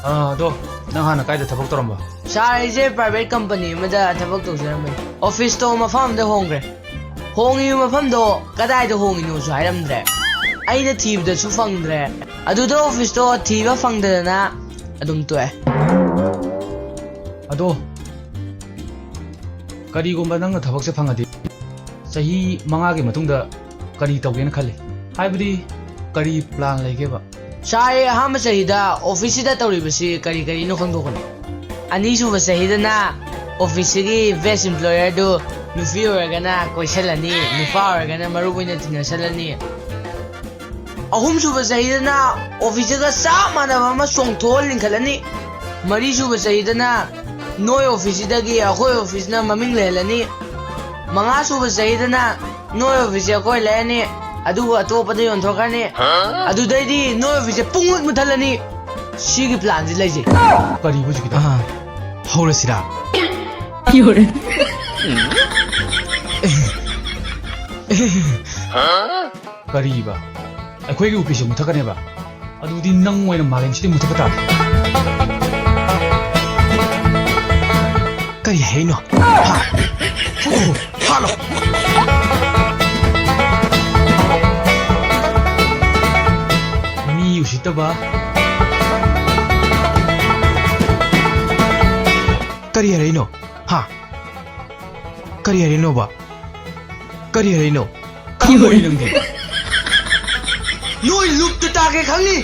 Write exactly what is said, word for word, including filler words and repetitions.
ꯑꯥ, ꯑꯗꯣ ꯅꯪ ꯍꯥꯟꯅ ꯀꯥꯏꯗ ꯊꯕꯛ ꯇꯧꯔꯝꯕ? ꯁꯥꯔ, ꯑꯩꯁꯦ ꯄ꯭ꯔꯥꯏꯚꯦꯠ ꯀꯝꯄꯅꯤ ꯑꯃꯗ ꯊꯕꯛ ꯇꯧꯖꯔꯝꯕꯅꯤ꯫ ꯑꯣꯐꯤꯁꯇꯣ ꯃꯐꯝ ꯑꯃꯗ ꯍꯣꯡꯈ꯭ꯔꯦ꯫ ꯍꯣꯡꯉꯤꯕ ꯃꯐꯝꯗꯣ ꯀꯗꯥꯏꯗ ꯍꯣꯡꯉꯤꯅꯣꯁꯨ ꯍꯥꯏꯔꯝꯗ꯭ꯔꯦ꯫ ꯑꯩꯅ ꯊꯤꯕꯗꯁꯨ ꯐꯪꯗ꯭ꯔꯦ꯫ ꯑꯗꯨꯗ ꯑꯣꯐꯤꯁꯇꯣ ꯊꯤꯕ ꯐꯪꯗꯗꯅ ꯑꯗꯨꯝ ꯇꯣꯛꯑꯦ꯫ ꯑꯗꯣ ꯀꯔꯤꯒꯨꯝꯕ ꯅꯪꯅ ꯊꯕꯛꯁꯦ ꯐꯪꯉꯗꯤ ꯆꯍꯤ ꯃꯉꯥꯒꯤ ꯃꯇꯨꯡꯗ ꯀꯔꯤ ꯇꯧꯒꯦꯅ ꯈꯜꯂꯤ? ꯍꯥꯏꯕꯗꯤ ꯀꯔꯤ ꯄ꯭ꯂꯥꯟ ꯂꯩꯒꯦꯕ? ꯁꯥꯔ, ꯑꯩ ꯑꯍꯥꯟꯕ ꯆꯍꯤꯗ ꯑꯣꯐꯤꯁꯁꯤꯗ ꯇꯧꯔꯤꯕꯁꯤ ꯀꯔꯤ ꯀꯔꯤꯅꯣ ꯈꯪꯗꯣꯛꯀꯅꯤ꯫ ꯑꯅꯤꯁꯨꯕ ꯆꯍꯤꯗꯅ ꯑꯣꯐꯤꯁꯁꯤꯒꯤ ꯕꯦꯁ ꯏꯝꯄ꯭ꯂꯣꯌꯔꯗꯨ ꯅꯨꯄꯤ ꯑꯣꯏꯔꯒꯅ ꯀꯣꯏꯁꯜꯂꯅꯤ, ꯅꯨꯄꯥ ꯑꯣꯏꯔꯒꯅ ꯃꯔꯨꯞ ꯑꯣꯏꯅ ꯇꯤꯟꯅꯁꯜꯂꯅꯤ꯫ ꯑꯍꯨꯝꯁꯨꯕ ꯆꯍꯤꯗꯅ ꯑꯣꯐꯤꯁꯁꯤꯒ ꯆꯞ ꯃꯥꯟꯅꯕ ꯑꯃ ꯆꯣꯡꯊꯣꯛꯑ ꯂꯤꯡꯈꯠꯂꯅꯤ꯫ ꯃꯔꯤꯁꯨꯕ ꯆꯍꯤꯗꯅ ꯅꯣꯏ ꯑꯣꯐꯤꯁꯁꯤꯗꯒꯤ ꯑꯩꯈꯣꯏ ꯑꯣꯐꯤꯁꯅ ꯃꯃꯤꯡ ꯂꯩꯍꯜꯂꯅꯤ꯫ ꯃꯉꯥꯁꯨꯕ ꯆꯍꯤꯗꯅ ꯅꯣꯏ ꯑꯣꯐꯤꯁꯁꯦ ꯑꯩꯈꯣꯏ ꯂꯩꯔꯅꯤ, ꯑꯗꯨꯒ ꯑꯇꯣꯞꯄꯗ ꯌꯣꯟꯊꯣꯛꯈ꯭ꯔꯅꯤ꯫ ꯑꯗꯨꯗꯩꯗꯤ ꯅꯣꯏ ꯑꯣꯐꯤꯁꯁꯦ ꯄꯨꯡꯃꯨꯠ ꯃꯨꯠꯊꯠꯂꯅꯤ꯫ ꯁꯤꯒꯤ ꯄ꯭ꯂꯥꯟꯁꯤ ꯂꯩꯖꯩ꯫ ꯀꯔꯤꯕ ꯍꯧꯖꯤꯛꯀꯤꯗꯣ? ꯑꯥ, ꯍꯧꯔꯁꯤꯔꯥ? ꯀꯔꯤꯕ? ꯑꯩꯈꯣꯏꯒꯤ ꯑꯣꯐꯤꯁꯁꯦ ꯃꯨꯠꯊꯠꯀꯅꯦꯕ? ꯑꯗꯨꯗꯤ ꯅꯪ ꯑꯣꯏꯅ ꯃꯥꯂꯦꯝꯁꯤꯗꯤ ꯃꯨꯠꯊꯠꯄ ꯇꯥꯕ꯫ ꯀꯔꯤ ꯍꯥꯏꯔꯤꯅꯣ? ꯍꯥ? ꯑꯣ, ꯍꯥꯠꯂꯣ! ꯃꯤ ꯎꯁꯤꯠꯇꯕ꯫ ꯀꯔꯤ ꯍꯥꯏꯔꯛꯏꯅꯣ? ꯍꯥ? ꯀꯔꯤ ꯍꯥꯏꯔꯛꯏꯅꯣꯕ? ꯀꯔꯤ ꯍꯥꯏꯔꯛꯏꯅꯣ? ꯈꯪꯉꯣꯏ ꯅꯪꯗꯤ꯫ ꯅꯣꯏ ꯂꯨꯞꯇ ꯇꯥꯒꯦ ꯈꯪꯅꯤ꯫